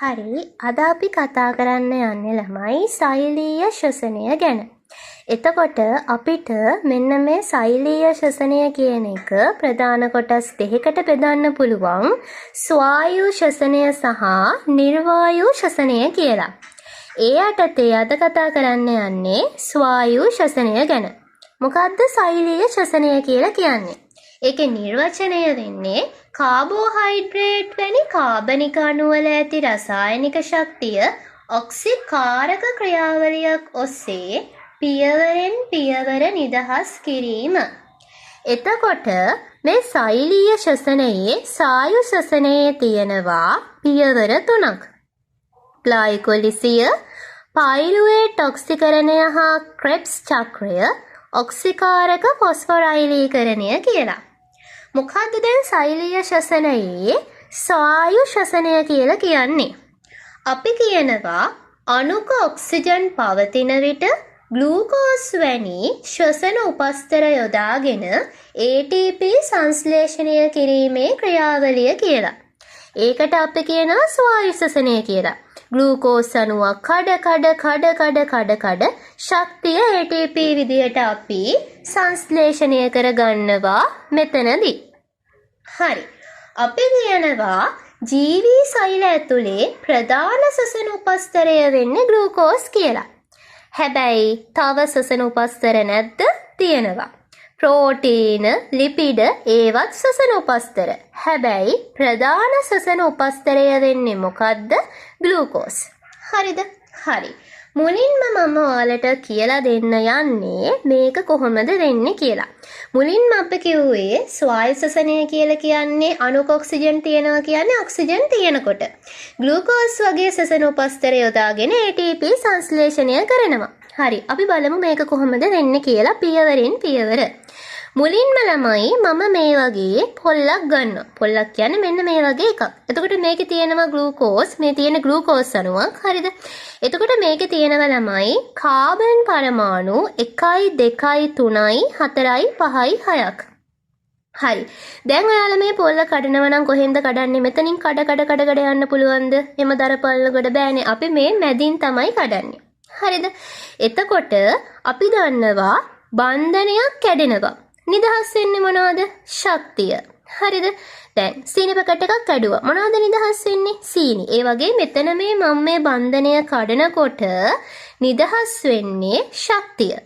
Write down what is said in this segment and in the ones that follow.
හරි, අද අපි කතා කරන්න යන්නේ ළමයි සෛලීය ශ්වසනය ගැන. එතකොට අපිට මෙන්න මේ සෛලීය ශ්වසනය කියන එක ප්‍රධාන කොටස් දෙකකට බෙදන්න පුළුවන්, ස්වායු ශ්වසනය සහ නිර්වායු ශ්වසනය කියලා. ඒ යටතේ අද කතා කරන්න යන්නේ ස්වායු ශ්වසනය ගැන. මොකද්ද සෛලීය ශ්වසනය කියලා කියන්නේ? ඒකේ නිර්වචනය වෙන්නේ කාබෝහයිඩ්‍රේට් වැනි කාබනික අණුවල ඇති රසායනික ශක්තිය ඔක්සිකාරක ක්‍රියාවලියක් ඔස්සේ පියවරෙන් පියවර නිදහස් කිරීම. එතකොට මේ සෛලීය ශ්වසනයේ සායු ශ්වසනයේ තියෙනවා පියවර තුනක්. ග්ලයිකොලිසිය, පයිරුවේට් ඔක්සිකරණය හා ක්‍රෙබ්ස් චක්‍රය, ඔක්සිකාරක ෆොස්ෆොරයිලීකරණය කියලා. මොකද්ද දැන් සෛලීය ශ්වසනයේ සායු ශ්වසනය කියලා කියන්නේ? අපි කියනවා අණුක ඔක්සිජන් පවතින විට ග්ලූකෝස් වැනි ශ්වසන උපස්තර යොදාගෙන ATP සංශ්ලේෂණය කිරීමේ ක්‍රියාවලිය කියලා. ඒකට අපි කියනවා ස්වායු ශ්වසනය කියලා. ග්ලූකෝස් අණුවක් කඩ කඩ කඩ කඩ කඩ කඩ ශක්තිය ATP විදියට අපි සංශ්ලේෂණය කරගන්නවා මෙතනදී. හරි. අපි කියනවා ජීවී සෛල ඇතුලේ ප්‍රධාන ශ්වසන උපස්තරය වෙන්නේ ග්ලූකෝස් කියලා. හැබැයි තව ශ්වසන උපස්තර නැද්ද? තියෙනවා. ප්‍රෝටීන, ලිපිඩ ඒවත් ශ්වසන උපස්තර. හැබැයි ප්‍රධාන ශ්වසන උපස්තරය වෙන්නේ මොකද්ද? ග්ලූකෝස්. හරිද? හරි. මුලින්ම මම ඔයාලට කියලා දෙන්න යන්නේ මේක කොහොමද වෙන්නේ කියලා. මුලින්ම අපි කිව්වේ ස්වායු ශ්වසනය කියලා කියන්නේ අණුක ඔක්සිජන් තියෙනවා කියන්නේ ඔක්සිජන් තියෙනකොට. ග්ලූකෝස් වගේ ශ්වසන උපස්තර යොදාගෙන ATP සංශ්ලේෂණය කරනවා. හරි. අපි බලමු මේක කොහොමද වෙන්නේ කියලා පියවරින් පියවර. මුලින්ම ළමයි මම මේ වගේ පොල්ලක් ගන්නවා. පොල්ලක් කියන්නේ මෙන්න මේ වගේ එකක්. එතකොට මේකේ තියෙනවා ග්ලූකෝස්, මේ තියෙන ග්ලූකෝස් අණුවක්. හරිද? එතකොට මේකේ තියෙනවා ළමයි කාබන් පරමාණු 1යි 2යි 3යි 4යි 5යි 6ක්. හරි. දැන් ඔයාලා මේ පොල්ල කඩනවා නම් කොහෙන්ද කඩන්නේ? මෙතනින් කඩ කඩ කඩ කඩ යන්න පුළුවන්ද? එම දර පල්ලකට බෑනේ. අපි මේ මැදින් තමයි කඩන්නේ. හරිද? එතකොට අපි දන්නවා බන්ධනයක් කැඩෙනවා. නිදහස් වෙන්නේ මොනවද? ශක්තිය. හරිද? දැන් සීනි පැකට් එකක් කැඩුවා. මොනවද නිදහස් වෙන්නේ? සීනි. ඒ වගේ මෙතන මේ මම මේ බන්ධනය කඩනකොට නිදහස් වෙන්නේ ශක්තිය.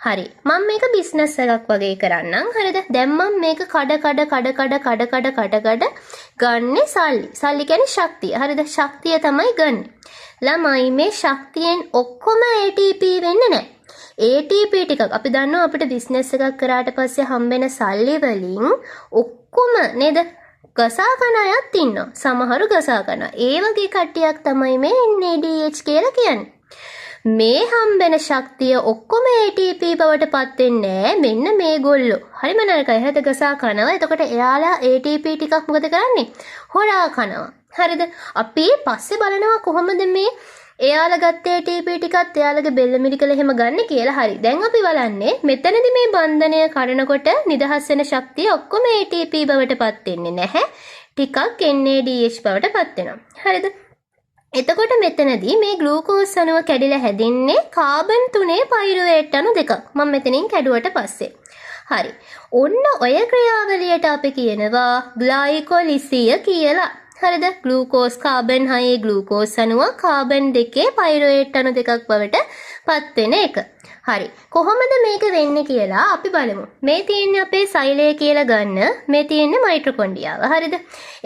හරි. මම මේක බිස්නස් එකක් වගේ කරන්නම්. හරිද? දැන් මම මේක කඩ කඩ කඩ කඩ කඩ කඩ කඩ කඩ ගන්නෙ සල්ලි. සල්ලි කියන්නේ ශක්තිය. හරිද? ශක්තිය තමයි ගන්නෙ. ළමයි මේ ශක්තියෙන් ඔක්කොම ATP වෙන්නේ නැහැ. ATP ටිකක් අපි දන්නවා අපිට බිස්නස් එකක් කරාට පස්සේ හම්බෙන සල්ලි වලින් ඔක්කොම නේද ගසා කන අයත් ඉන්නවා. සමහරු ගසා කනවා. ඒ වගේ කට්ටියක් තමයි මේ NADH කියලා කියන්නේ. මේ හම්බෙන ශක්තිය ඔක්කොම ATP බවට පත් වෙන්නේ මෙන්න මේගොල්ලෝ. හරිම නරකයි. හරිද? ගසා කනවා. එතකොට එයාලා ATP ටිකක් මොකද කරන්නේ? හොරා කනවා. හරිද? අපි පස්සේ බලනවා කොහොමද මේ එයාලා ගත්ත ATP ටිකත් එයාලගේ බෙල්ල මිරිකලා එහෙම ගන්න කියලා. හරි. දැන් අපි බලන්නේ මෙතනදි මේ බන්ධනය කඩනකොට නිදහස් වෙන ශක්තිය ඔක්කොම ATP බවට පත් වෙන්නේ නැහැ. ටිකක් NADH බවට පත් වෙනවා. හරිද? එතකොට මෙතනදී මේ ග්ලූකෝස් අණුව කැඩිලා හැදෙන්නේ කාබන් තුනේ පයිරුවේට් අණු දෙකක්. මම මෙතනින් කැඩුවට පස්සේ. හරි. ඔන්න ඔය ක්‍රියාවලියට අපි කියනවා ග්ලයිකොලිසිය කියලා. හරිද? ග්ලූකෝස් කාබන් 6 ග්ලූකෝස් අණුව කාබන් දෙකේ පයිරුවේට් අණු දෙකක් බවට පත් වෙන එක. හරි. කොහොමද මේක වෙන්නේ කියලා අපි බලමු. මේ තියෙන්නේ අපේ සෛලය කියලා ගන්න. මේ තියෙන්නේ මයිටොකොන්ඩ්‍රියාව. හරිද?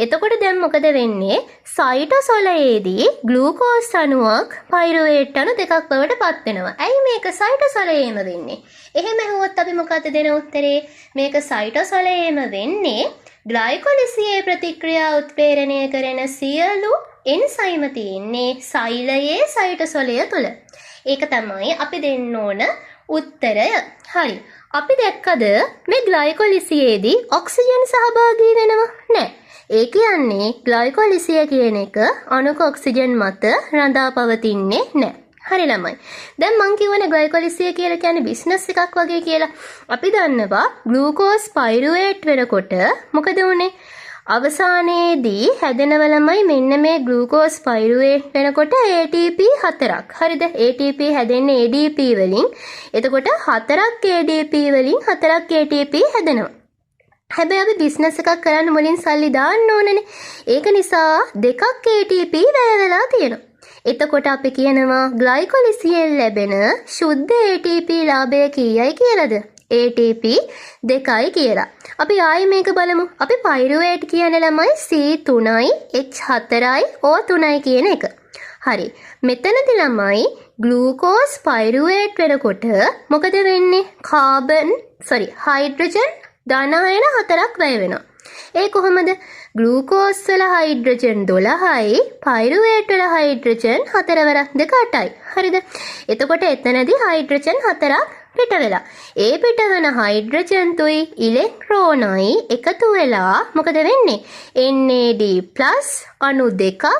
එතකොට දැන් මොකද වෙන්නේ? සයිටොසොලයේදී ග්ලූකෝස් අණුවක් පයිරුවේට් අණු දෙකක් බවට පත් වෙනවා. ඇයි මේක සයිටොසොලයේම වෙන්නේ? එහෙම ඇහුවොත් අපි මොකද්ද දෙන උත්තරේ? මේක සයිටොසොලයේම වෙන්නේ ග්ලයිකොලිසියේ ප්‍රතික්‍රියා උත්ප්‍රේරණය කරන සියලු එන්සයිම තියෙන්නේ සෛලයේ සයිටොසොලය තුල. ඒක තමයි අපි දෙන්න ඕන උත්තරය. හරි. අපි දැක්කද මේ ග්ලයිකොලිසියේදී ඔක්සිජන් සහභාගී වෙනවා? නෑ. ඒ කියන්නේ ග්ලයිකොලිසිය කියන එක අණුක ඔක්සිජන් මත රඳා පවතින්නේ නෑ. හරි ළමයි. දැන් මං කියවනේ ග්ලයිකොලිසිය කියලා කියන්නේ බිස්නස් එකක් වගේ කියලා. අපි දන්නවා ග්ලූකෝස් පයිරුවේට් වෙනකොට මොකද වුනේ? අවසානයේදී හැදෙනව ළමයි මෙන්න මේ ග්ලූකෝස් පයිරුවේට් වෙනකොට ATP 4ක්. හරිද? ATP හැදෙන්නේ ADP වලින්. එතකොට 4ක් ADP වලින් 4ක් ATP හැදෙනවා. හැබැයි අපි බිස්නස් එකක් කරන්න මුලින් සල්ලි දාන්න ඕනනේ. ඒක නිසා 2ක් ATP වැය වෙලා තියෙනවා. එතකොට අපි කියනවා ග්ලයිකොලිසියෙන් ලැබෙන ශුද්ධ ATP ලාභය කීයයි කියලාද? ATP 2යි කියලා. අපි ආයි මේක බලමු. අපි පයිරුවේට් කියන ළමයි C3යි H4යි O3යි කියන එක. හරි. මෙතනදි ළමයි ග්ලූකෝස් පයිරුවේට් වෙනකොට මොකද වෙන්නේ? කාබන් සෝරි හයිඩ්‍රජන් ධන අයන 4ක් වැය වෙනවා. ඒ කොහොමද? ග්ලූකෝස් වල හයිඩ්‍රජන් 12යි පයිරුවේට් වල හයිඩ්‍රජන් 4 වරක් 2 8යි. හරිද? එතකොට එතනදී හයිඩ්‍රජන් 4ක් පිට වෙලා. ඒ පිටවන හයිඩ්‍රජන් තුයි ඉලෙක්ට්‍රෝනයි එකතු වෙලා මොකද වෙන්නේ? NAD+ අණු 2ක්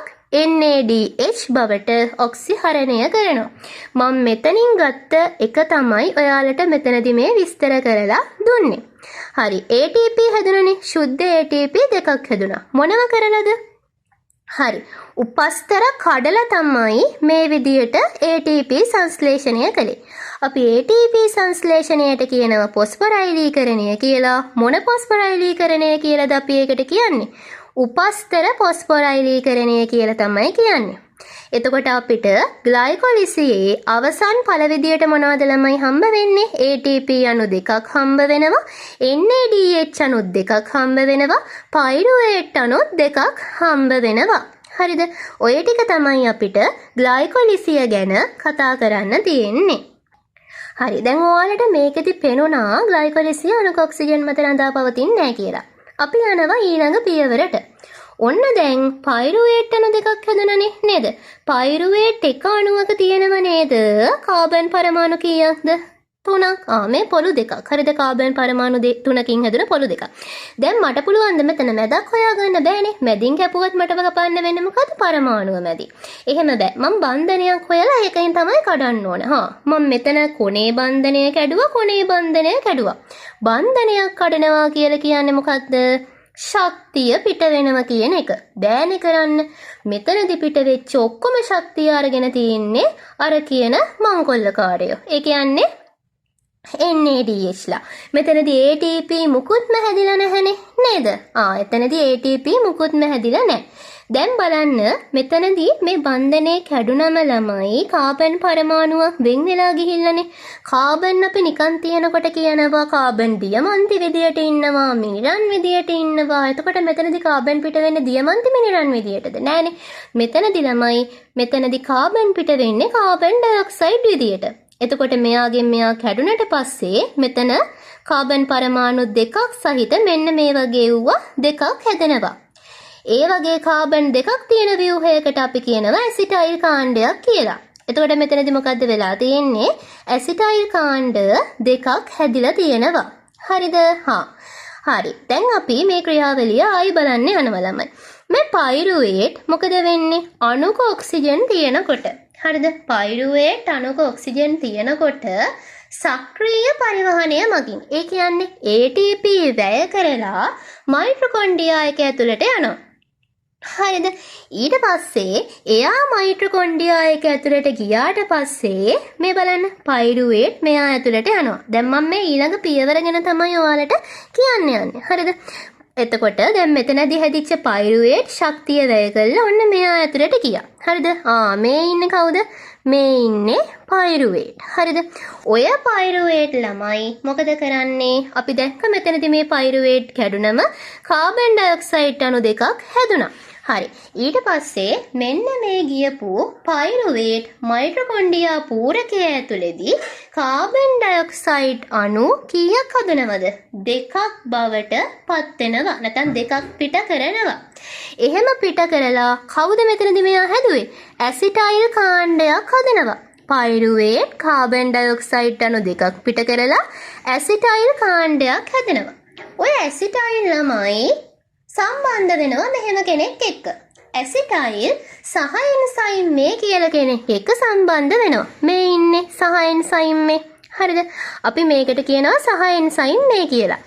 NADH බවට ඔක්සිහරණය කරනවා. මම මෙතනින් ගත්ත එක තමයි ඔයාලට මෙතනදි මේ විස්තර කරලා දුන්නේ. හරි, ATP හැදුනනේ. ශුද්ධ ATP 2ක් හැදුනා. මොනව කරලාද? හරි, උපස්තර කඩලා තමයි මේ විදියට ATP සංශ්ලේෂණය කළේ. අපි ATP සංශ්ලේෂණයට කියනවා පොස්ෆොරයිලීකරණය කියලා. මොන පොස්ෆොරයිලීකරණය කියලාද අපි ඒකට කියන්නේ? උපස්තර පොස්ෆොරයිලීකරණය කියලා තමයි කියන්නේ. එතකොට අපිට ග්ලයිකොලිසියේ අවසන් ඵල විදියට මොනවද ළමයි හම්බ වෙන්නේ? ATP අණු 2ක් හම්බ වෙනවා, NADH අණු 2ක් හම්බ වෙනවා, පයිරුවේට් අණු 2ක් හම්බ වෙනවා. හරිද? ඔය ටික තමයි අපිට ග්ලයිකොලිසිය ගැන කතා කරන්න තියෙන්නේ. හරි, දැන් ඔයාලට මේකෙදි පෙනුණා ග්ලයිකොලිසිය අණුක ඔක්සිජන් මත රඳා පවතින්නේ නැහැ කියලා. අපි යනවා ඊළඟ පියවරට. ඔන්න දැන් පයිරුවේට් අණු 2ක් හැදුණනේ නේද? පයිරුවේට් එක අණුවක තියෙනව නේද? කාබන් පරමාණු කීයක්ද? 3ක්. මේ පොළු 2ක්. හරිද? කාබන් පරමාණු 3කින් හැදුන පොළු 2ක්. දැන් මට පුළුවන් ද මෙතන මැදක් හොයාගන්න බෑනේ. මැදින් කැපුවත් මට කපන්න වෙන්නේ මොකද්ද? පරමාණුව මැදි. එහෙම බෑ. මං බන්ධනයක් හොයලා ඒකෙන් තමයි කඩන්න ඕන. මං මෙතන කොනේ බන්ධනය කැඩුවා, කොනේ බන්ධනය කැඩුවා. බන්ධනයක් කඩනවා කියලා කියන්නේ මොකද්ද? ශක්තිය පිට වෙනවා කියන එක. බෑනේ කරන්න. මෙතනදි පිට වෙච්ච ඔක්කොම ශක්තිය අරගෙන තියෙන්නේ අර කියන මංකොල්ලකාරයෝ. ඒ කියන්නේ NADH ලා. මෙතනදි ATP මුකුත්ම හැදිලා නැහැනේ නේද? එතනදි ATP මුකුත්ම හැදිලා නැහැ. දැන් බලන්න මෙතනදී මේ බන්ධනේ කැඩුනම ළමයි කාබන් පරමාණුවක් වෙන් වෙලා ගිහිල්ලානේ. කාබන් අපි නිකන් තියනකොට කියනවා කාබන් දියමන්ති විදියට ඉන්නවා, මිනිරන් විදියට ඉන්නවා. එතකොට මෙතනදී කාබන් පිට වෙන්නේ දියමන්ති මිනිරන් විදියටද? නෑනේ. මෙතනදී ළමයි මෙතනදී කාබන් පිට වෙන්නේ කාබන් ඩයොක්සයිඩ් විදියට. එතකොට මෙයාගෙන් මෙයා කැඩුනට පස්සේ මෙතන කාබන් පරමාණු 2ක් සහිත මෙන්න මේ වගේ වූවා 2ක් හැදෙනවා. ඒ වගේ කාබන් 2ක් තියෙන ව්‍යුහයකට අපි කියනවා ඇසිටයිල් කාණ්ඩයක් කියලා. එතකොට මෙතනදි මොකද්ද වෙලා තියෙන්නේ? ඇසිටයිල් කාණ්ඩ 2ක් හැදිලා තියෙනවා. හරිද? හරි. දැන් අපි මේ ක්‍රියාවලිය ආයි බලන්න යනවා ළමයි. මේ පයිරුවේට් මොකද වෙන්නේ? අණුක ඔක්සිජන් තියෙනකොට. හරිද? පයිරුවේට් අණුක ඔක්සිජන් තියෙනකොට සක්‍රීය පරිවහනය මගින්, ඒ කියන්නේ ATP වැය කරලා මයිටොකොන්ඩ්‍රියා එක ඇතුළට යනවා. හරිද? ඊට පස්සේ එයා මයිටොකොන්ඩ්‍රියා එක ඇතුළට ගියාට පස්සේ මේ බලන්න පයිරුවේට් මෙයා ඇතුළට යනවා. දැන් මම මේ ඊළඟ පියවර ගැන තමයි ඔයාලට කියන්න යන්නේ. හරිද? එතකොට දැන් මෙතනදී හැදිච්ච පයිරුවේට් ශක්තිය වැය කරලා ඔන්න මෙයා ඇතුළට ගියා. හරිද? මේ ඉන්නේ කවුද? මේ ඉන්නේ පයිරුවේට්. හරිද? ඔය පයිරුවේට් ළමයි මොකද කරන්නේ? අපි දැක්ක මෙතනදී මේ පයිරුවේට් කැඩුනම කාබන් ඩයොක්සයිඩ් අණු 2ක් හැදුනා. හරි. ඊට පස්සේ මෙන්න මේ ගියපු පයිරුවේට් මයිටොකොන්ඩ්‍රියා පූරකය ඇතුළේදී කාබන් ඩයොක්සයිඩ් අණු කීයක් හදනවද? 2ක් බවට පත් වෙනවා. නැත්නම් 2ක් පිට කරනවා. එහෙම පිට කරලා කවුද මෙතනදී මෙයා හැදුවේ? ඇසිටයිල් කාණ්ඩයක් හදනවා. පයිරුවේට් කාබන් ඩයොක්සයිඩ් අණු 2ක් පිට කරලා ඇසිටයිල් කාණ්ඩයක් හැදෙනවා. ඔය ඇසිටයිල් ළමයි සම්බන්ධ වෙනවා මෙහෙම කෙනෙක් එක්ක. ඇසිටයිල් සහ එන්සයිම් මේ කියලා කෙනෙක් එක්ක සම්බන්ධ වෙනවා. මේ ඉන්නේ සහ එන්සයිම් මේ. හරිද? අපි මේකට කියනවා සහ එන්සයිම් මේ කියලා.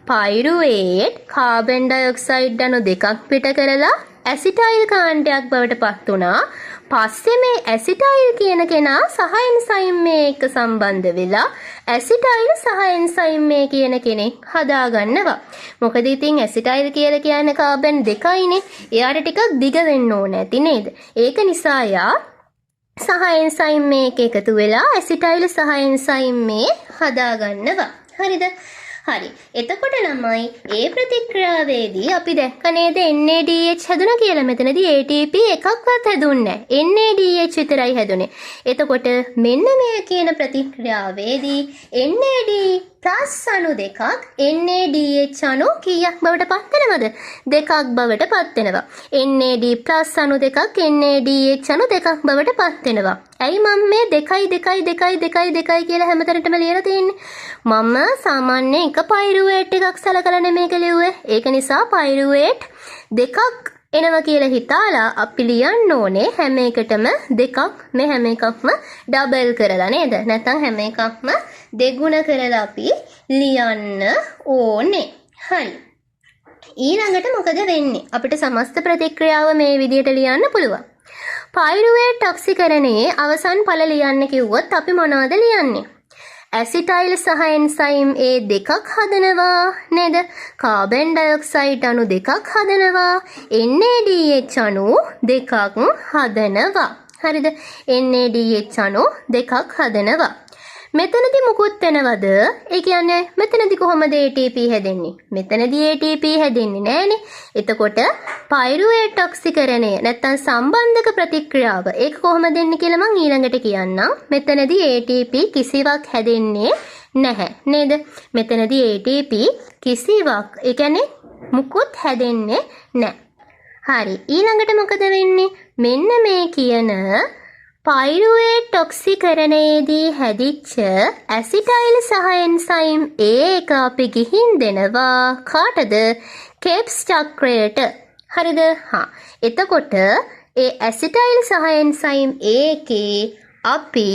පයිරුවේට් කාබන් ඩයොක්සයිඩ් අණු දෙකක් පිට කරලා ඇසිටයිල් කාණ්ඩයක් බවට පත් වුණා. පස්සේ මේ ඇසිටයිල් කියන කෙනා සහ එන්සයිම් මේ එක්ක සම්බන්ධ වෙලා ඇසිටයිල් සහ එන්සයිම් මේ කියන කෙනෙක් හදාගන්නවා. මොකද ඉතින් ඇසිටයිල් කියලා කියන්නේ කාබන් දෙකයිනේ. එයාට ටිකක් දිග වෙන්න ඕන ඇති නේද? ඒක නිසා එයා සහ එන්සයිම් මේ එක්ක එකතු වෙලා ඇසිටයිල් සහ එන්සයිම් මේ හදාගන්නවා. හරිද? හරි. එතකොට ළමයි ඒ ප්‍රතික්‍රියාවේදී අපි දැක්ක නේද NADH හැදුනා කියලා. මෙතනදී ATP එකක්වත් හැදුන්නේ නැහැ. NADH විතරයි හැදුනේ. එතකොට මෙන්න මේ කියන ප්‍රතික්‍රියාවේදී NAD ප්ලස් අණු දෙකක් NADH අණු කීයක් බවට පත් වෙනවද? දෙකක් බවට පත් වෙනවා. NAD plus අණු දෙකක් NADH අණු දෙකක් බවට පත් වෙනවා. ඇයි මම මේ 2 2 2 2 2 කියලා හැමතැනටම ලියලා තියෙන්නේ? මම සාමාන්‍ය එක පයිරුවේට් එකක් සලකලා මේක ලිව්වේ. ඒක නිසා පයිරුවේට් දෙකක් එනවා කියලා හිතාලා අපි ලියන්න ඕනේ හැම එකටම දෙකක්, මේ හැම එකක්ම ඩබල් කරලා නේද? නැත්නම් හැම එකක්ම දෙගුණ කරලා අපි ලියන්න ඕනේ. හරි. ඊළඟට මොකද වෙන්නේ? අපිට සමස්ත ප්‍රතික්‍රියාව මේ විදිහට ලියන්න පුළුවන්. පයිරුවේට් ඔක්සිකරණයේ අවසන් ඵල ලියන්න කිව්වොත් අපි මොනවද ලියන්නේ? ඇසිටයිල් සහ එන්සයිම් ඒ දෙකක් හදනවා නේද? කාබන් ඩයොක්සයිඩ් අණු දෙකක් හදනවා. NADH අණු දෙකක් හදනවා. හරිද? NADH අණු දෙකක් හදනවා. මෙතනදි මුකුත් වෙනවද? ඒ කියන්නේ මෙතනදි කොහොමද ATP හැදෙන්නේ? මෙතනදි ATP හැදෙන්නේ නෑනේ. එතකොට පයිරුවේට් ඔක්සිකරණය නැත්තම් සම්බන්ධක ප්‍රතික්‍රියාව ඒක කොහොමද එන්නේ කියලා මං ඊළඟට කියන්නම්. මෙතනදි ATP කිසිවක් හැදෙන්නේ නැහැ නේද? මෙතනදි ATP කිසිවක්, ඒ කියන්නේ මුකුත් හැදෙන්නේ නෑ. හරි. ඊළඟට මොකද වෙන්නේ? මෙන්න මේ කියන පයිරුවේට් ඔක්සිකරණයේදී හැදිච්ච ඇසිටයිල් සහ එන්සයිම් ඒ එක අපි ගිහින් දෙනවා කාටද? කෙබ්ස් චක්‍රයට. හරිද? හා. එතකොට ඒ ඇසිටයිල් සහ එන්සයිම් ඒ එකේ අපි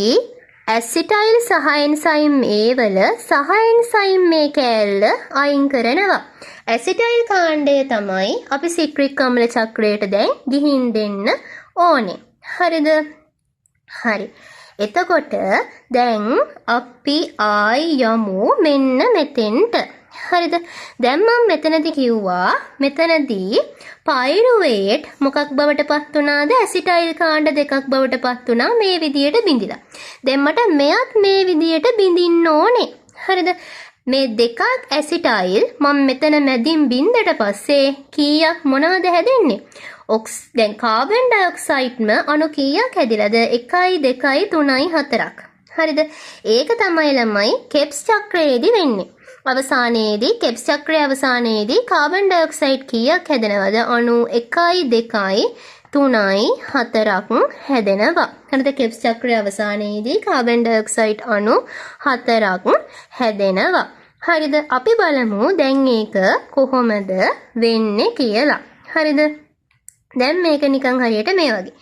ඇසිටයිල් සහ එන්සයිම් ඒ වල සහ එන්සයිම් මේ කෑල්ල අයින් කරනවා. ඇසිටයිල් කාණ්ඩය තමයි අපි සිට්‍රික් අම්ල චක්‍රයට දැන් ගිහින් දෙන්න ඕනේ. හරිද? හරි. එතකොට දැන් අපි ආයි යමු මෙන්න මෙතෙන්ට. හරිද? දැන් මම මෙතනදි කිව්වා මෙතනදී පයිරුවේට් මොකක් බවට පත් වුණාද? ඇසිටයිල් කාණ්ඩ දෙකක් බවට පත් වුණා මේ විදියට බිඳිලා. දැන් මට මෙයත් මේ විදියට බිඳින්න ඕනේ. හරිද? මේ දෙකක් ඇසිටයිල් මම මෙතන මැදින් බින්දට පස්සේ කීයක් මොනවද හැදෙන්නේ? දැන් කාබන් ඩයොක්සයිඩ්ම අණු කීයක් හැදිලාද? 1 2 3 4ක්. හරිද? ඒක තමයි ළමයි කෙබ්ස් චක්‍රයේදී වෙන්නේ. අවසානයේදී කෙබ්ස් චක්‍රයේ අවසානයේදී කාබන් ඩයොක්සයිඩ් කීයක් හැදෙනවද? අණු 1 2 3 4ක් හැදෙනවා. හරිද? කෙබ්ස් චක්‍රයේ අවසානයේදී කාබන් ඩයොක්සයිඩ් අණු 4ක් හැදෙනවා. හරිද? අපි බලමු දැන් ඒක කොහොමද වෙන්නේ කියලා. හරිද? දැන් මේක නිකන් හරියට මේ වගේ.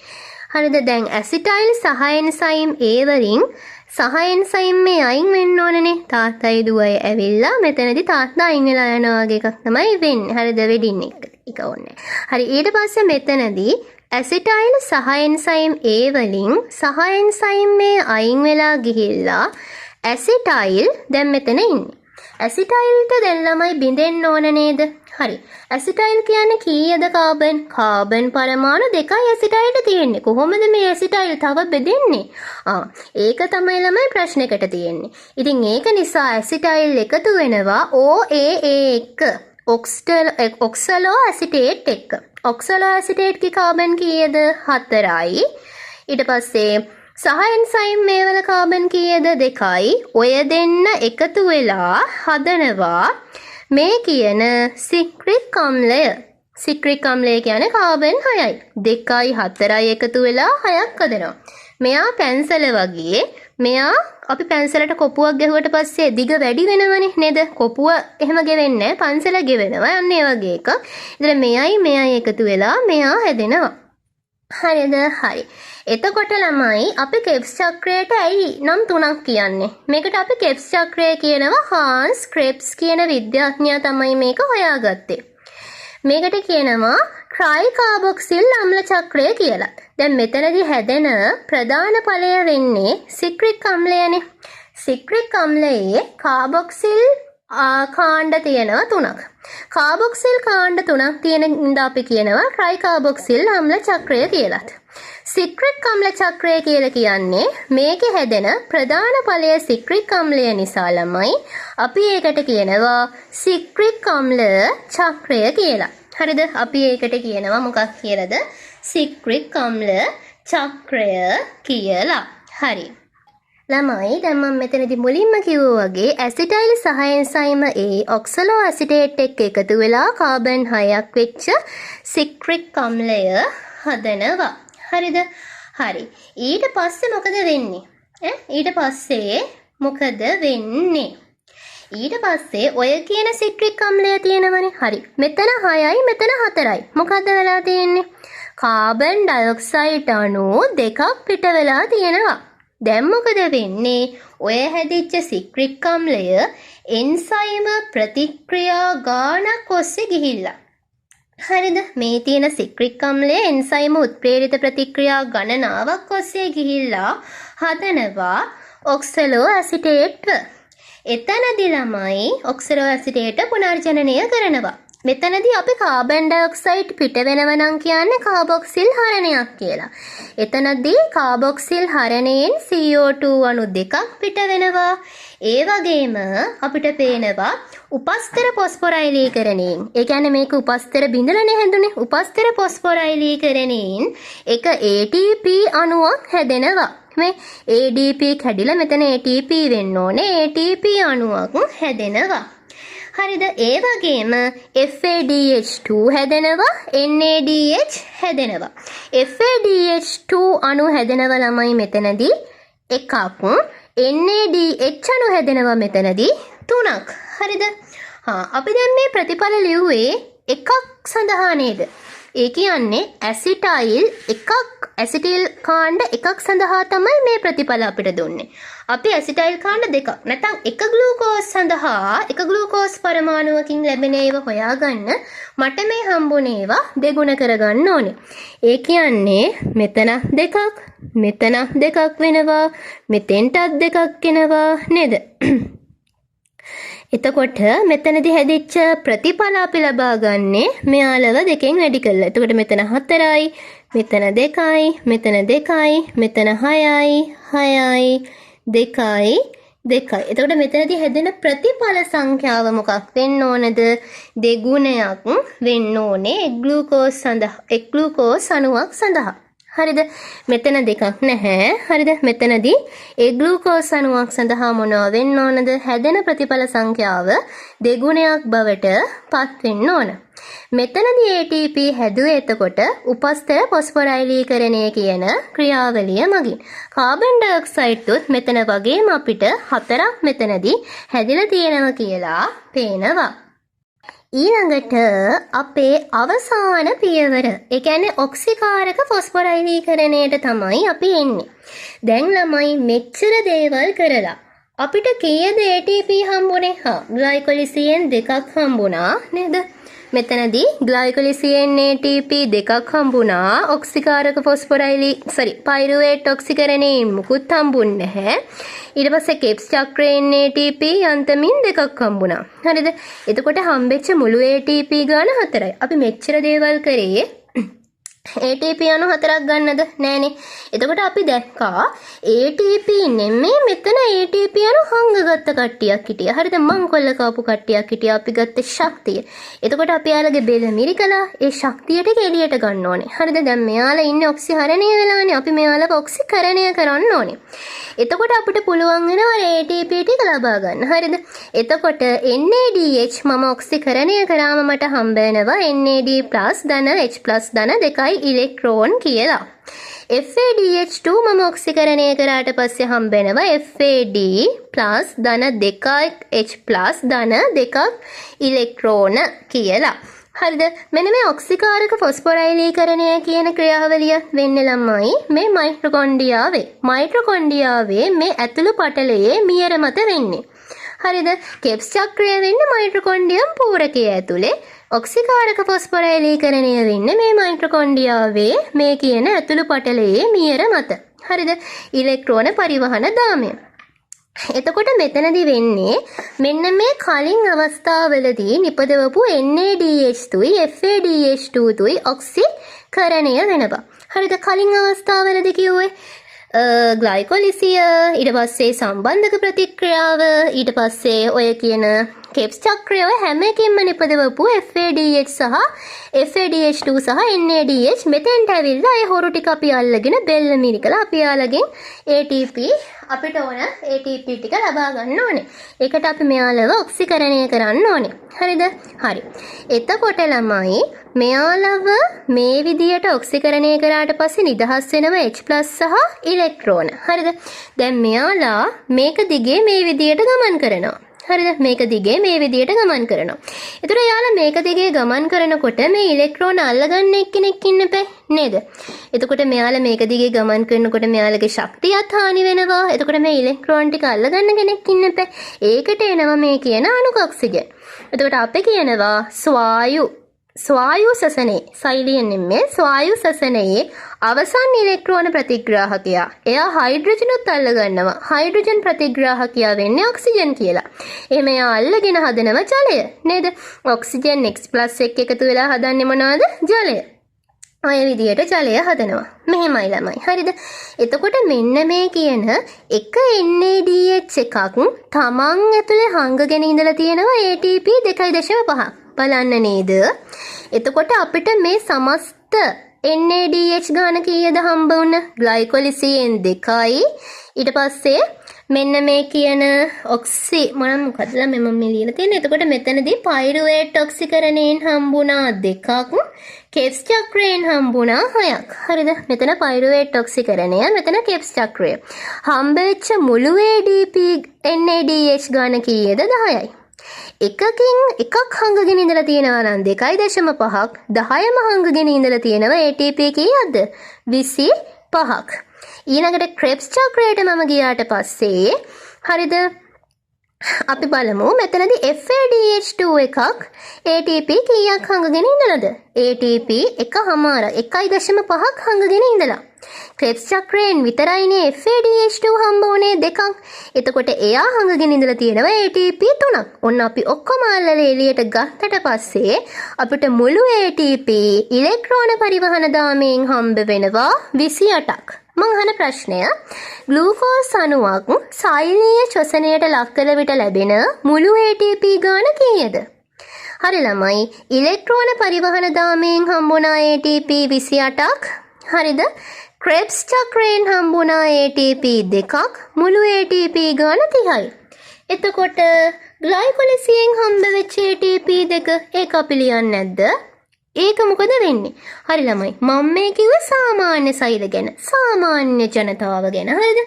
හරිද? දැන් ඇසිටයිල් සහ එන්සයිම් ඒ වලින් සහ එන්සයිම් මේ අයින් වෙන්න ඕනනේ. තාත්තයි දුවයි ඇවිල්ලා මෙතනදී තාත්තා අයින් වෙලා යනවා වගේ එකක් තමයි වෙන්නේ. හරිද? වෙඩින් එක ඕනේ. හරි. ඊට පස්සේ මෙතනදී ඇසිටයිල් සහ එන්සයිම් ඒ වලින් සහ එන්සයිම් මේ අයින් වෙලා ගිහිල්ලා ඇසිටයිල් දැන් මෙතන ඉන්නේ. ඇසිටයිල්ට දැන් ළමයි බිඳෙන්න ඕන නේද? හරි. ඇසිටයිල් කියන්නේ කීයද කාබන්? කාබන් පරමාණු දෙකයි ඇසිටයිල්ට තියෙන්නේ. කොහොමද මේ ඇසිටයිල් තව බෙදෙන්නේ? ඒක තමයි ළමයි ප්‍රශ්නෙකට තියෙන්නේ. ඉතින් ඒක නිසා ඇසිටයිල් එකතු වෙනවා OAA එක්ක. ඔක්සලෝ ඇසිටේට් එක්ක. ඔක්සලෝ ඇසිටේට් කි කාබන් කීයද? 4යි. ඊට පස්සේ සහ එන්සයිම් මේවල කාබන් කීයද? 2යි. ඔය දෙන්න එකතු වෙලා හදනවා මේ කියන සිට්‍රික් අම්ලය. සිට්‍රික් අම්ලය කියන්නේ කාබන් 6යි. 2යි 4යි එකතු වෙලා 6ක් හදනවා. මෙයා පැන්සල වගේ. මෙයා අපි පැන්සලට කොපුවක් ගැහුවට පස්සේ දිග වැඩි වෙනවනේ නේද? කොපුව එහෙම ගෙවෙන්නේ නැහැ, පන්සල ගෙවෙනවා. අන්න ඒ වගේ එකක්. ඉතින් මෙයයි මෙයයි එකතු වෙලා මෙයා හැදෙනවා. හරිද? හරි. එතකොට ළමයි, අපි ක්‍රෙබ්ස් චක්‍රයට ඇයි නම් තුනක් කියන්නේ? මේකට අපි ක්‍රෙබ්ස් චක්‍රය කියනවා. හාන්ස් ක්‍රෙබ්ස් කියන විද්‍යාඥයා තමයි මේක හොයාගත්තේ. මේකට කියනවා ට්‍රයිකාබොක්සිල් අම්ල චක්‍රය කියලා. දැන් මෙතනදී හැදෙන ප්‍රධාන ඵලය වෙන්නේ සිට්‍රික් අම්ලයනේ. සිට්‍රික් අම්ලයේ කාබොක්සිල් කාණ්ඩ තියෙනවා තුනක්. කාබොක්සිල් කාණ්ඩ තුනක් තියෙන හින්දා අපි කියනවා ට්‍රයිකාබොක්සිල් අම්ල චක්‍රය කියලාත්. සිට්‍රික් අම්ල චක්‍රය කියලා කියන්නේ මේකේ හැදෙන ප්‍රධාන ඵලය සිට්‍රික් අම්ලය නිසා ළමයි, අපි ඒකට කියනවා සිට්‍රික් අම්ල චක්‍රය කියලා. හරිද? අපි ඒකට කියනවා මොකක් කියලාද? සිට්‍රික් අම්ල චක්‍රය කියලා. හරි. ළමයි, දැන් මම මෙතනදි මුලින්ම කිව්වා වගේ ඇසිටයිල් සහ එන්සයිම A ඔක්සලෝ ඇසිටේට් එක්ක එකතු වෙලා කාබන් 6ක් වෙච්ච සිට්‍රික් අම්ලය හදනවා. හරිද? හරි. ඊට පස්සේ මොකද වෙන්නේ? ඈ, ඊට පස්සේ මොකද වෙන්නේ? ඊට පස්සේ ඔය කියන සිට්‍රික් අම්ලය තියෙනවනේ. හරි. මෙතන 6යි, මෙතන 4යි. මොකද්ද වෙලා තියෙන්නේ? කාබන් ඩයොක්සයිඩ් අණු දෙකක් පිට වෙලා තියෙනවා. දැන් මොකද වෙන්නේ? ඔය හැදිච්ච සිට්‍රික් අම්ලය එන්සයිම ප්‍රතික්‍රියා ගානක් ඔස්සේ ගිහිල්ලා, හරිද? මේ තියෙන සිට්‍රික් අම්ලය එන්සයිම උත්ප්‍රේරිත ප්‍රතික්‍රියා ගණනාවක් ඔස්සේ ගිහිල්ලා හදනවා ඔක්සලෝ ඇසිටේට්. එතනදි ළමයි, ඔක්සලෝ ඇසිටේට් පුනර්ජනනය කරනවා. මෙතනදී අපි කාබන් ඩයොක්සයිඩ් පිට වෙනව නම් කියන්නේ කාබොක්සිල් හරණයක් කියලා. එතනදී කාබොක්සිල් හරණයෙන් CO2 අණු දෙකක් පිට වෙනවා. ඒ වගේම අපිට පේනවා උපස්තර ෆොස්ෆොරයිලීකරණයෙන්. ඒ කියන්නේ මේක උපස්තර බිඳලනේ හැදුනේ. උපස්තර ෆොස්ෆොරයිලීකරණයෙන් එක ATP අණුවක් හැදෙනවා. මේ ADP කැඩිලා මෙතන ATP වෙන්න ඕනේ. ATP අණුවක් හැදෙනවා. හරිද? ඒ වගේම FADH2 හැදෙනවා, NADH හැදෙනවා. FADH2 අණු හැදෙනවා ළමයි මෙතනදී එකක්, NADH අණු හැදෙනවා මෙතනදී තුනක්. හරිද? හා, අපි දැන් මේ ප්‍රතිඵල ලිව්වේ එකක් සඳහා නේද? ඒ කියන්නේ ඇසිටයිල් එකක්, ඇසිටිල් කාණ්ඩ එකක් සඳහා තමයි මේ ප්‍රතිඵල අපිට දුන්නේ. අපි ඇසිටයිල් කාණ්ඩ දෙකක් නැත්නම් එක ග්ලූකෝස් සඳහා, එක ග්ලූකෝස් පරමාණුවකින් ලැබෙන ඒවා හොයාගන්න මට මේ හම්බුනේ ඒවා දෙගුණ කරගන්න ඕනේ. ඒ කියන්නේ මෙතන දෙකක්, මෙතන දෙකක් වෙනවා, මෙතෙන්ටත් දෙකක් එනවා නේද? එතකොට මෙතනදි හැදිච්ච ප්‍රතිඵල අපි ලබා ගන්නේ මෙයාලව දෙකෙන් වැඩි කරලා. එතකොට මෙතන හතරයි, මෙතන දෙකයි, මෙතන දෙකයි, මෙතන හයයි, හයයි, දෙකයි, දෙකයි. එතකොට මෙතනදි හැදෙන ප්‍රතිඵල සංඛ්‍යාව මොකක් වෙන්න ඕනද? දෙගුණයක් වෙන්න ඕනේ එක් ග්ලූකෝස් සඳහා, එක් ග්ලූකෝස් අණුවක් සඳහා. හරිද? මෙතන දෙකක් නැහැ. හරිද? මෙතනදී ඒ ග්ලූකෝස් අණුවක් සඳහා මොනවා වෙන්න ඕනද? හැදෙන ප්‍රතිඵල සංඛ්‍යාව දෙගුණයක් බවට පත් වෙන්න ඕන. මෙතනදී ATP හැදුවේ එතකොට උපස්තර ෆොස්ෆොරයිලීකරණය කියන ක්‍රියාවලිය මගින්. කාබන් ඩයොක්සයිඩ් උත් මෙතන වගේම අපිට හතරක් මෙතනදී හැදිලා තියෙනවා කියලා පේනවා. ඊළඟට අපේ අවසාන පියවර, ඒ කියන්නේ ඔක්සිකාරක ෆොස්ෆොරයිලීකරණයට තමයි අපි එන්නේ. දැන් ළමයි, මෙච්චර දේවල් කරලා අපිට කීයද ATP හම්බුනේ? හා, ග්ලයිකොලිසියෙන් දෙකක් හම්බුණා නේද? මෙතනදී ග්ලයිකොලිසියෙන් ATP දෙකක් හම්බුණා. ඔක්සිකාරක ෆොස්ෆොරයිලි, සෝරි, පයිරුවේට් ඔක්සිකරණයෙන් මුකුත් හම්බුන්නේ නැහැ. ඊට පස්සේ ක්‍රෙබ්ස් චක්‍රයෙන් ATP යන්තමින් දෙකක් හම්බුණා. හරිද? එතකොට හම්බෙච්ච මුළු ATP ගාන හතරයි. අපි මෙච්චර දේවල් කරේ ATP අණු හතරක් ගන්නද? නෑනේ. එතකොට අපි දැක්කා ATP නෙමෙයි, මෙතන ATP අණු හංගගත්ත කට්ටියක් හිටියා. හරිද? මංකොල්ල කාපු කට්ටියක් හිටියා, අපි ගත්ත ශක්තිය. එතකොට අපි එයාලගේ බෙල මිරිකලා ඒ ශක්තිය ටික එළියට ගන්න ඕනේ. හරිද? දැන් මෙයාලා ඉන්නේ ඔක්සිහරණය වෙලානේ. අපි මෙයාලව ඔක්සිකරණය කරන්න ඕනේ. එතකොට අපිට පුළුවන් වෙනවා ATP ටික ලබා ගන්න. හරිද? එතකොට NADH මම ඔක්සිකරණය කරාම මට හම්බ වෙනවා NAD+ ධන H+ ධන දෙකයි ඉලෙක්ට්‍රෝන කියලා. FADH2 මම ඔක්සිකරණය කරාට පස්සේ හම්බ වෙනවා FAD ධන දෙකක් H+ ධන දෙකක් ඉලෙක්ට්‍රෝන කියලා. හරිද? මෙන්න මේ ඔක්සිකාරක ෆොස්ෆොරයිලීකරණය කියන ක්‍රියාවලිය වෙන්නේ ළමයි මේ මයිටොකොන්ඩ්‍රියාවේ. මයිටොකොන්ඩ්‍රියාවේ මේ ඇතුළු පටලයේ මියර මත වෙන්නේ. හරිද? කෙබ්ස් චක්‍රය වෙන්නේ මයිටොකොන්ඩ්‍රියම් පූරකය ඇතුලේ. ඔක්සිකාරක ෆොස්ෆොරයිලීකරණය වෙන්නේ මේ මයිටොකොන්ඩ්‍රියාවේ මේ කියන ඇතුළු පටලයේ මියර මත. හරිද? ඉලෙක්ට්‍රෝන පරිවහන දාමය. එතකොට මෙතනදි වෙන්නේ මෙන්න මේ කලින් අවස්ථාවලදී නිපදවපු NADH2යි FADH2යි ඔක්සිකරණය වෙනවා. හරිද? කලින් අවස්ථාවලදී කිව්වේ ග්ලයිකොලිසිය, ඊට පස්සේ සම්බන්ධක ප්‍රතික්‍රියාව, ඊට පස්සේ ඔය කියන කෙබ්ස් චක්‍රය, ඔය හැම එකකින්ම නිපදවපු FADH සහ FADH2 සහ NADH මෙතෙන්ට ඇවිල්ලා ඒ හොරු ටික අපි අල්ලගෙන බෙල්ල මිරිකලා අපි යාලගෙන් ATP, අපිට ඕන ATP ටික ලබා ගන්න ඕනේ. ඒකට අපි මෙයාලව ඔක්සිකරණය කරන්න ඕනේ. හරිද? හරි. එතකොට ළමයි මෙයාලව මේ විදියට ඔක්සිකරණය කරාට පස්සේ නිදහස් වෙනවා H+ සහ ඉලෙක්ට්‍රෝන. හරිද? දැන් මෙයාලා මේක දිගේ මේ විදියට ගමන් කරනවා. හරිද? මේක දිගේ මේ විදියට ගමන් කරනවා. ඒතර එයාලා මේක දිගේ ගමන් කරනකොට මේ ඉලෙක්ට්‍රෝන අල්ලගන්න එක්කෙනෙක් ඉන්න එපා නේද? එතකොට මෙයාලා මේක දිගේ ගමන් කරනකොට මෙයාලගේ ශක්තියත් හානි වෙනවා. එතකොට මේ ඉලෙක්ට්‍රෝන ටික අල්ලගන්න කෙනෙක් ඉන්න එපා. ඒකට එනවා මේ කියන අණුක ඔක්සිජන්. එතකොට අපි කියනවා ස්වායු ස්වායු ශ්වසනයේ, සෛලීය නෙමෙයි, ස්වායු ශ්වසනයේ අවසන් ඉලෙක්ට්‍රෝන ප්‍රතිග්‍රාහකයා. එයා හයිඩ්‍රජනුත් අල්ල ගන්නවා. හයිඩ්‍රජන් ප්‍රතිග්‍රාහකයා වෙන්නේ ඔක්සිජන් කියලා. එහෙම එයා අල්ලගෙන හදනවා ජලය නේද? ඔක්සිජන් X+ එක්ක එකතු වෙලා හදන්නේ මොනවද? ජලය. ඔය විදියට ජලය හදනවා. මෙහෙමයි ළමයි. හරිද? එතකොට මෙන්න මේ කියන එක NADH එකක් තමන් ඇතුලේ හංගගෙන ඉඳලා තියෙනවා ATP 2.5ක්. බලන්න නේද? එතකොට අපිට මේ සමස්ත NADH ගාන කීයද හම්බ වුණ? ග්ලයිකොලිසියෙන් 2යි. ඊට පස්සේ මෙන්න මේ කියන ඔක්සි මොන මොකද්ද මම මේ ලියලා තියෙන්නේ. එතකොට මෙතනදී පයිරුවේට් ඔක්සිකරණයෙන් හම්බුණා 2ක්, කෙබ්ස් චක්‍රයෙන් හම්බුණා 6ක්. හරිද? මෙතන පයිරුවේට් ඔක්සිකරණය, මෙතන කෙබ්ස් චක්‍රය. හම්බෙච්ච මුළු ADP NADH ගාන කීයද? 10යි. එකකින් එකක් හංගගෙන ඉඳලා තියෙනවා නම් 2.5ක්, 10ම හංගගෙන ඉඳලා තියෙනවා ATP කීයක්ද? 25ක්. ඊළඟට ක්‍රෙබ්ස් චක්‍රයට මම ගියාට පස්සේ, හරිද, අපි බලමු මෙතනදී FADH2 එකක් ATP කීයක් හංගගෙන ඉඳලාද? ATP එකහමාර 1.5ක් හංගගෙන ඉඳලා. ක්‍රෙබ්ස් චක්‍රයෙන් විතරයිනේ FADH2 හම්බ වුණේ දෙකක්. එතකොට එයා හංගගෙන ඉඳලා තියෙනවා ATP තුනක්. ඔන්න අපි ඔක්කොම අල්ලලා එළියට ගත්තට පස්සේ අපිට මුළු ATP ඉලෙක්ට්‍රෝන පරිවහන දාමයෙන් හම්බ වෙනවා 28ක්. මං අහන ප්‍රශ්නය, ග්ලූකෝස් අණුවක් සෛලීය ශ්වසනයට ලක් කළ විට ලැබෙන මුළු ATP ගාන කීයද? හරි ළමයි, ඉලෙක්ට්‍රෝන පරිවහන දාමයෙන් හම්බුණා ATP 28ක්. හරිද? ක්‍රෙබ්ස් චක්‍රයෙන් හම්බුණා ATP දෙකක්, මුළු ATP ගාන 30යි. එතකොට ග්ලයිකොලිසියෙන් හම්බ වෙච්ච ATP දෙක, ඒක අපි ලියන්නේ නැද්ද? ඒක මොකද වෙන්නේ? හරි ළමයි, මම මේ කිව්වේ සාමාන්‍ය සෛල ගැන, සාමාන්‍ය ජනතාව ගැන. හරිද?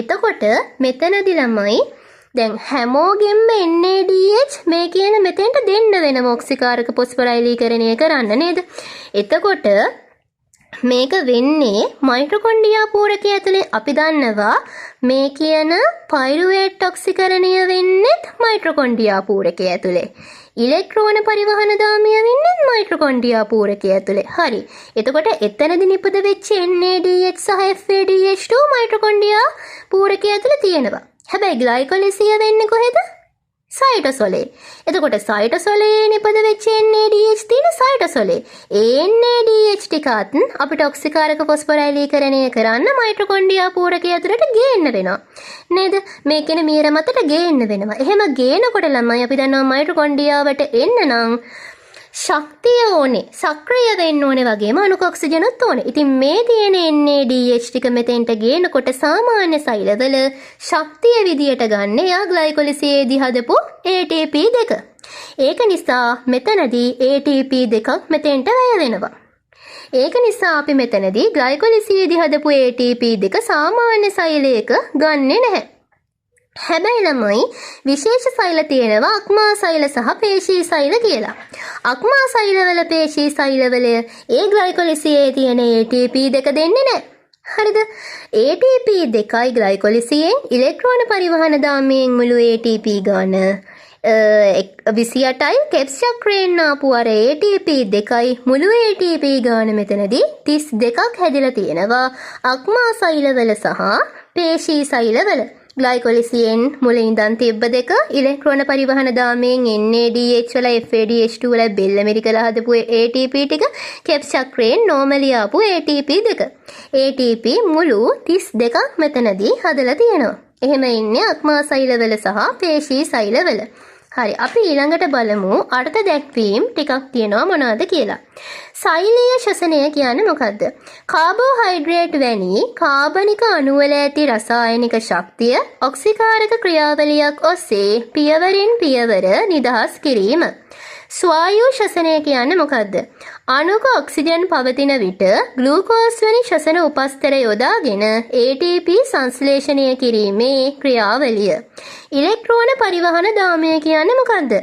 එතකොට මෙතනදි ළමයි දැන් හැමෝගෙම NADH මේ කියන මෙතෙන්ට දෙන්න වෙනම ඔක්සිකාරක ෆොස්ෆොරයිලීකරණය කරන්න නේද? එතකොට මේක වෙන්නේ මයිටොකොන්ඩ්‍රියා පූරකය ඇතුලේ. අපි දන්නවා මේ කියන පයිරුවේට් ඔක්සිකරණය වෙන්නේත් මයිටොකොන්ඩ්‍රියා පූරකය ඇතුලේ. ඉලෙක්ට්‍රෝන පරිවහන දාමය වෙන්නේත් මයිටොකොන්ඩ්‍රියා පූරකය ඇතුලේ. හරි. එතකොට එතනදි නිපද වෙච්ච NADH සහ FADH2 මයිටොකොන්ඩ්‍රියා පූරකය ඇතුලේ තියෙනවා. හැබැයි ග්ලයිකොලිසිය වෙන්නේ කොහෙද? සයිටොසොලේ. එතකොට සයිටොසොලේ නිපද වෙච්ච NADH තියෙන සයිටොසොලේ. ඒ NADH ටිකත් අපිට ඔක්සිකාරක ෆොස්ෆොරයිලීකරණය කරන්න මයිටොකොන්ඩ්‍රියා පූරකය ඇතුළට ගේන්න වෙනවා. නේද? මේ කියන මියර මතට ගේන්න වෙනවා. එහෙම ගේනකොට ළමයි අපි දන්නවා මයිටොකොන්ඩ්‍රියාවට එන්න නම් ශක්තිය ඕනේ, සක්‍රිය වෙන්න ඕනේ, වගේම අණුක ඔක්සිජනුත් ඕනේ. ඉතින් මේ තියෙන NADH ටික මෙතෙන්ට ගේනකොට සාමාන්‍ය සෛලවල ශක්තිය විදියට ගන්න එයා ග්ලයිකොලිසියේදී හදපු ATP දෙක. ඒක නිසා මෙතනදී ATP දෙකක් මෙතෙන්ට වැය වෙනවා. ඒක නිසා අපි මෙතනදී ග්ලයිකොලිසියේදී හදපු ATP දෙක සාමාන්‍ය සෛලයක ගන්නෙ නැහැ. හැබැයි ළමයි, විශේෂ සෛල තියෙනවා අක්මා සෛල සහ පේශී සෛල කියලා. අක්මා සෛලවල, පේශී සෛලවල ඒ ග්ලයිකොලිසියේ තියෙන ATP දෙක දෙන්නේ නැහැ. හරිද? ATP දෙකයි ග්ලයිකොලිසියෙන් ඉලෙක්ට්‍රෝන පරිවහන දාමයෙන් මුළු ATP ගාන 28යි, ක්‍රෙබ්ස් චක්‍රයෙන් ආපු අර ATP දෙකයි, මුළු ATP ගාන මෙතනදී 32ක් හැදිලා තියෙනවා අක්මා සෛලවල සහ පේශී සෛලවල. ග්ලයිකොලිසියෙන් මුලින් ඉඳන් තිබ්බ දෙක, ඉලෙක්ට්‍රෝන පරිවහන දාමයෙන් NADH වල FADH2 වල බෙල්ල මිරිකලා හදපු ATP ටික, ක්‍රෙබ්ස් චක්‍රයෙන් නෝමලි ආපු ATP දෙක. ATP මුළු 32ක් මෙතනදී හදලා තියෙනවා. එහෙම ඉන්නේ අක්මා සෛලවල සහ පේශී සෛලවල. හරි, අපි ඊළඟට බලමු අර්ථ දැක්වීම් ටිකක් තියෙනවා මොනවද කියලා. සෛලීය ශ්වසනය කියන්නේ මොකද්ද? කාබෝහයිඩ්‍රේට් වැනි කාබනික අණුවල ඇති රසායනික ශක්තිය ඔක්සිකාරක ක්‍රියාවලියක් ඔස්සේ පියවරින් පියවර නිදහස් කිරීම. ස්වායු ශ්වසනය කියන්නේ මොකද්ද? අණුක ඔක්සිජන් පවතින විට ග්ලූකෝස් වැනි ශ්වසන උපස්තර යොදාගෙන ATP සංශ්ලේෂණය කිරීමේ ක්‍රියාවලිය. ඉලෙක්ට්‍රෝන පරිවහන දාමය කියන්නේ මොකද්ද?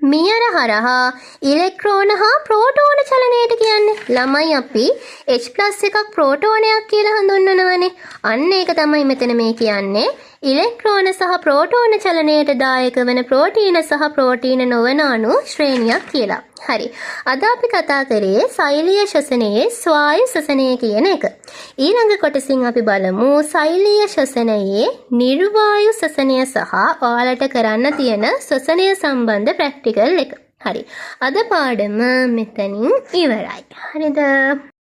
මියර හරහා ඉලෙක්ට්‍රෝන හා ප්‍රෝටෝන චලනයට කියන්නේ. ළමයි, අපි H+ එකක් ප්‍රෝටෝනයක් කියලා හඳුන්වනවනේ. අන්න ඒක තමයි මෙතන මේ කියන්නේ. ඉලෙක්ට්‍රෝන සහ ප්‍රෝටෝන චලනයට දායක වන ප්‍රෝටීන සහ ප්‍රෝටීන නොවන අණු ශ්‍රේණියක් කියලා. හරි. අද අපි කතා කරේ සෛලීය ශ්වසනයේ ස්වායු ශ්වසනය කියන එක. ඊළඟ කොටසින් අපි බලමු සෛලීය ශ්වසනයේ නිර්වායු ශ්වසනය සහ ඔයාලට කරන්න තියෙන ශ්වසනය සම්බන්ධ ප්‍රැක්ටිකල් එක. හරි. අද පාඩම මෙතනින් ඉවරයි. හරිද?